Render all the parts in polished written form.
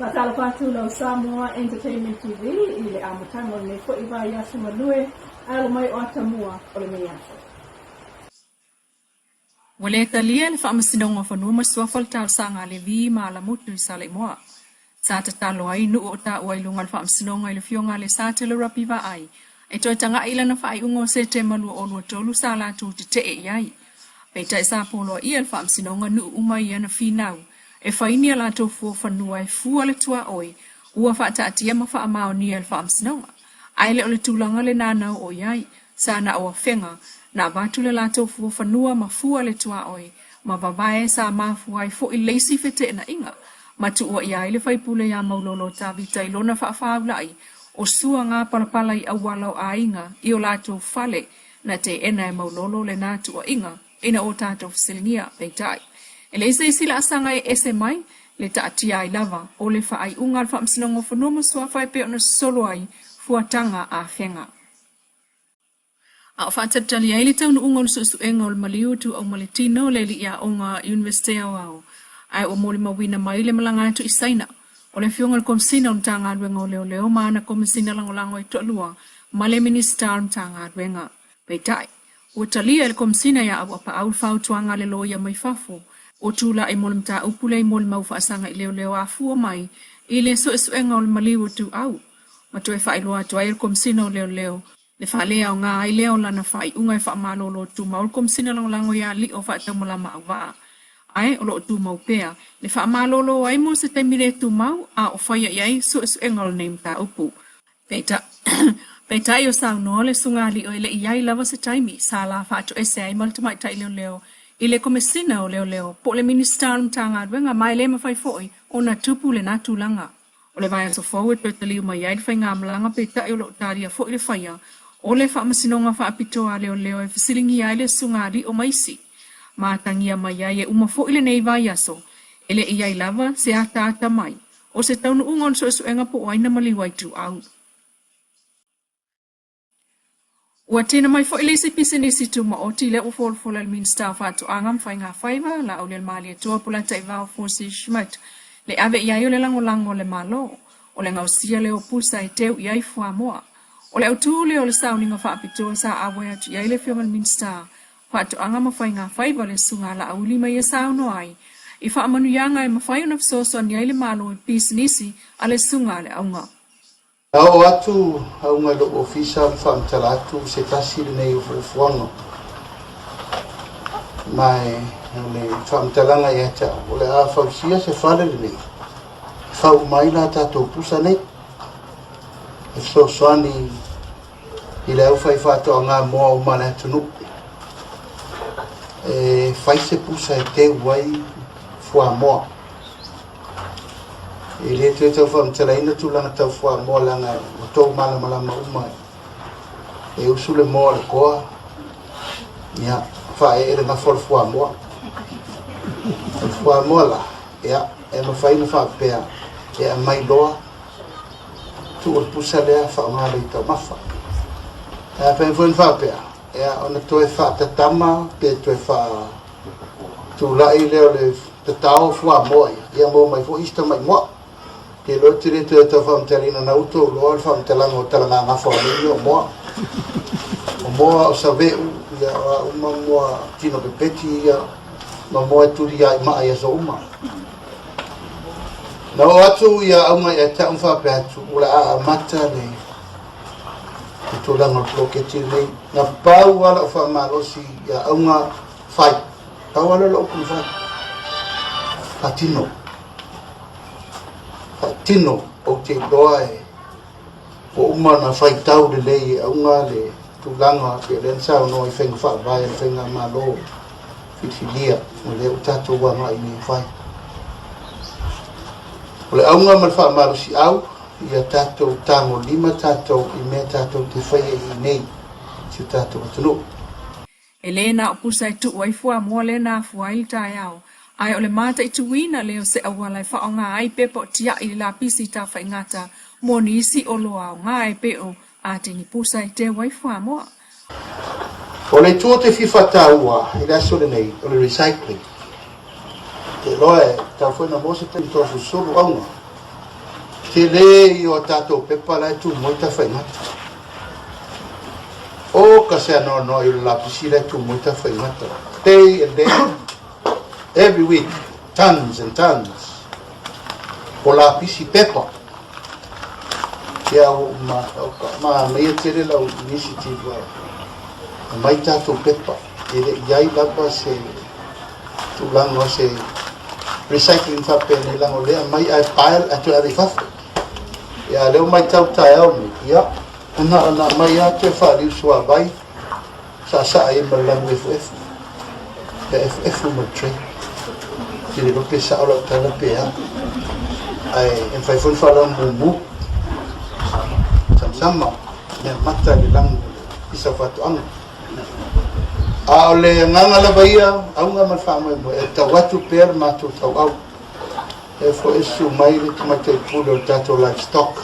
Faatalofa atu lau Samoa Entertainment TV i le amataga o lenei foi vaiaso galue ae alo mai o atamua o lenei aso. Ua le talia e le Faamasinoga o Fanua ma Suafa le talosaga a Levi ma Alamutu i Saleimoa. Sa tatalo ai nuu o taua i luga o le Faamasinoga i le Afioga a le Satelo Rapi Vaai e toe taga'i i lana faaiuga o Setema 2023 sa latou tetee i ai. Peitai sa poloaia e le Faamasinoga nuu uma ia na finau e fai ni a latou fua fanua e fua le tuaoi ua faataatia ma faamaonia e le Faamasinoga. Ae le o le tulaga lena na oo i ai, sa na o Afega na avatu le latou fua fanua ma fua le tuaoi ma vavae sa mafua ai foi le isi feteenaiga ma tuuaia ai le faipule iā Maulolo Tavita i lona faafaula'i o sua gapalapala i auala o aiga i o latou fale na teena e Maulolo lena tuuaiga ina ua tatou fesiligia. Peitai, e leai se isi laasaga e ese mai le taatia ai lava o le faaiuga a le Faamasinoga o Fanua ma Suafa e pei ona sosolo ai fuataga a Afega. A o faatalitali ai le taunuuga o le suesuega o le maliu tuuaumaletino le alii aoga Iunivesite Aoao, ae ua molimauina mai le malaga atu i Saina o le Afioga i le Komesina o le Matagaluega o Leoleo ma ana Komesina Lagolago e toalua ma le Minisita o le Matagaluega. Peitai, ua talia e le Komesina ia Auapaau le fautuaga a le loia mai fafo o tulai mo le mataupu lea i molimau faasaga i leoleo afua mai i le suesuega o le maliu o Tuau ma toe faailoa atu ai e le Komesina o Leoleo le faaleaoga ai lea o lana faaiuga e faamalolo tumau le Komesina Lagolago ia Lio Faataumalama Auvaa ae o lo o tumau pea le faamalolo ai mo se taimi le tumau a o faia i ai suesuega o lenei mataupu. Peitai o saunoa le Susuga Lio e le i i ai lava se taimi sa la faatoese ai ma le tamaitai leoleo i le Komesina o Leoleo po o le Minisita o le Matagaluega ma e le mafai foi ona tupu lena tulaga. O le vaiaso fou e toe taliu mai ai le faigamalaga peitai o lo o talia foi le faia o le Faamasinoga Faapitoa a Leoleo e fesiligia ai le Susuga Lio ma isi ma atagia mai ai e uma foi lenei vaiaso e le i i ai lava se ataata mai o se taunuuga o le suesuega po o ai na maliu ai Ituau. Ua tino mai foi le isi pisinisi tumaoti lea ua folafola e le Minisita o Faatoaga ma Faiga Faiva, Laaulialemalietoa Polataivao Fosi Schmidt, le ave i ai o le lagolago a le Malo, o le gaosia lea o pusa e teu i ai fuamoa. O le autu lea o le sauniga faapitoa sa auai atu i ai le Afioga i le Minisita Faatoaga ma Faiga Faiva le Susuga Laauli ma ia saunoa ai i faamanuiaga e mafai ona fesoasoani ai le Malo i pisinisi a le Susuga a le Auga. Na oo atu auga i lou ofisa ma faamatala atu se tasi lenei o fuafuaga ma o le faamatalaga ia te au, o le a fausia se fale lenei e fau uma ai la tatou pusa nei e fesoasoani i le aufaifaatoaga moa uma a le atunuu e fai se pusa e teu ai fuamoa. E le toe tau faamatalaina tulaga tau fuamoa leaga ua tou malamalama uma e usu le moa o le koa, ia, faaee le gafa o le fuamoa. O le fuamoa la, ia, e mafai ona faapea e aumai loa tuu o le pusa lea faaaoga lea i taumafa. Ae afai foi na faapea, ia ona toe faatatama pe toe faatulai lea o le tatao fuamoa ia, ia maua mai foi isi tamai moa. Te iloa te le toe tau faamatalaina na utou loa le faamatalaga o talagagafa o nei mea o moa. O moa o saveu, ia o a uma moa tino pepeti ia, ma moa e tuli ai maa i aso uma. Na oo atu ia auga ia te au ma faapea atu, o le a amata le tulaga o le poloketi lenei. Na pau lava lau faamalosi ia auga fai. Pau lava lea o lau upu na fai. Faatino. Faatino. Ou te iloa e ua uma ona faitau lelei e auga le tulaga pei o lea na saunoa i faiga faavae a le faigamalo filifilia o lea ua tatou agai nei e fai. O le auga ma le faamalosiau ia tatou tagolima tatou i mea tatou te faia i inei i si o tatou atunuu. E le na o pusa e tuu ai fuamoa lea na afua ai le taeao, ae o le mataituina lea o se auala e faaaoga ai pepa o tiai le lapisi tafaigata mo nisi o loa aoga e pei o atini pusa e teu ai fuamoa. O le itu ou te fia faataua i le aso lenei, o le recycling. Ou te iloa e tatau foi ona maua se taimi toasusulu auga. Tele ia o a tatou pepa la e tumau ai tafaigata. Oka se anoanoai o le lapisi la e tumau ai tafaigata. Day and day, every week, tons and tons o lapisi pepa. Ia ua ma, manaia tele lau initiative e aumai tatou pepa. E le i ai lava se tulaga o se recycling faapenei leaga o lea e aumai ae pile ae toe ave i fafo. Ia a o lea ua matau taeao nei, ia, na ona aumai lava toe faaliu suavai, saasaa ai ma le lanu efuefu, pe efuefu ma le tray. Ou te le iloa pe sao lau tala pe a, ae e mafai foi ona faalanu mumu, samasama, meamata i le lanu o le Ofisa o Faatoaga. A o le agaga lava ia, auga ma le faamoemoe, e tau atu pea le matou tauau. E foi e susu mai le tamaitai pule o le tatou livestock.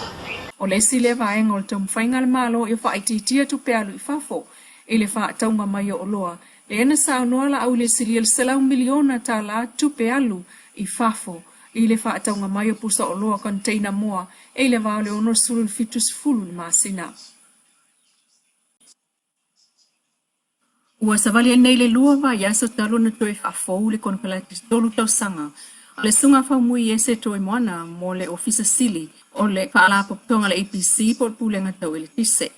O le isi lea vaega o le taumafaiga a le Malo ia faaitiitia tupe alu i fafo i le faatauga mai o oloa, lea na saunoa la au i le silia le $100 miliona tupe alu i fafo i le faatauga mai o pusa oloa container moa e i le va o le 60 i le 70 i le masina. Ua savali ai nei le lua vaiaso talu ona toe faafou le konekarate 3 tausaga a le Susuga Faumui Iese Toimoana mo le Ofisa Sili o le Faalapotopotoga a le EPC po o le Pulega Tau Eletise.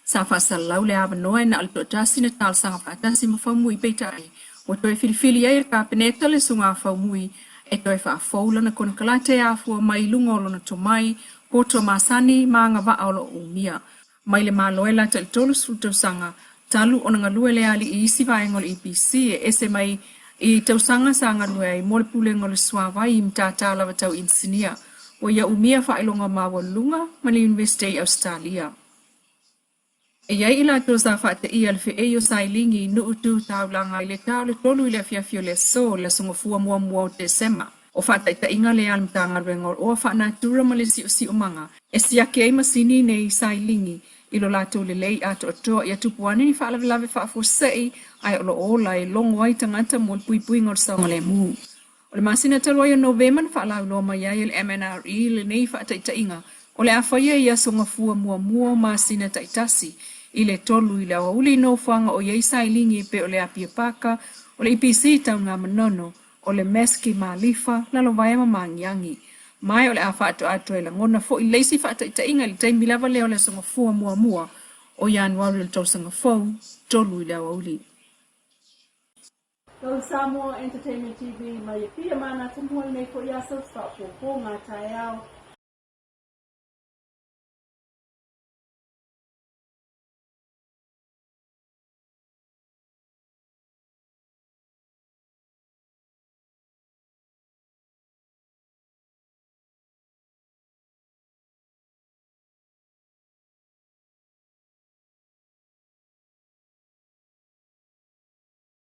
Sa faasalalau le avanoa e na o le toatasi na talosaga faatasi ma Faumui peitai ua toe filifili ai e le Kapeneta le Susuga Faumui e toe faafou lana konekarate e afua mai i luga o lona tomai, poto masani ma agavaa o lo o umia mai le Malo e lata i le 30 tausaga talu ona galue le alii i isi vaega o le EPC e ese mai i tausaga sa galue ai mo le Pulega o le Suavai i matata lava tau inisinia. Ua ia umia faailoga maualuluga ma le Iunivesite i Ausetalia. E i ai i latou sa faateia le feei o Sailigi i Nuu Tu Taulaga i le ta o le 3 i le afiafi o le aso, le Aso Gafua muamua o Tesema. O faataitaiga lea a le Matagaluega o Oa Faanatura ma le Siosiomaga e siaki ai masini nei sailigi i lo latou lelei atoatoa ia tupu ane ni faalavelave faafuasei ae o lo o ola e logo ai tagata mo le puipuiga o le saogalemu. O le masina talu ai o Novema na faalauiloa mai ai e le MNRE lenei faataitaiga o le a faia i Aso Gafua muamua o masina taitasi i le 3 i le aoauli i nofoaga o i ai sailigi e pei o le Apia Paka, o le EPC i Tanugamanono, o le Meski Malifa, Lalovaea ma Magiagi. Ma o le a faatoatoa e lagona foi le isi faataitaiga i le taimi lava lea o le Aso Gafua muamua o Ianuari o le tausaga fou, 3 i le aoauli. Go Samoa Entertainment TV mai Apia ma Natumua i nei foi aso, faaopoopo ngā taeao.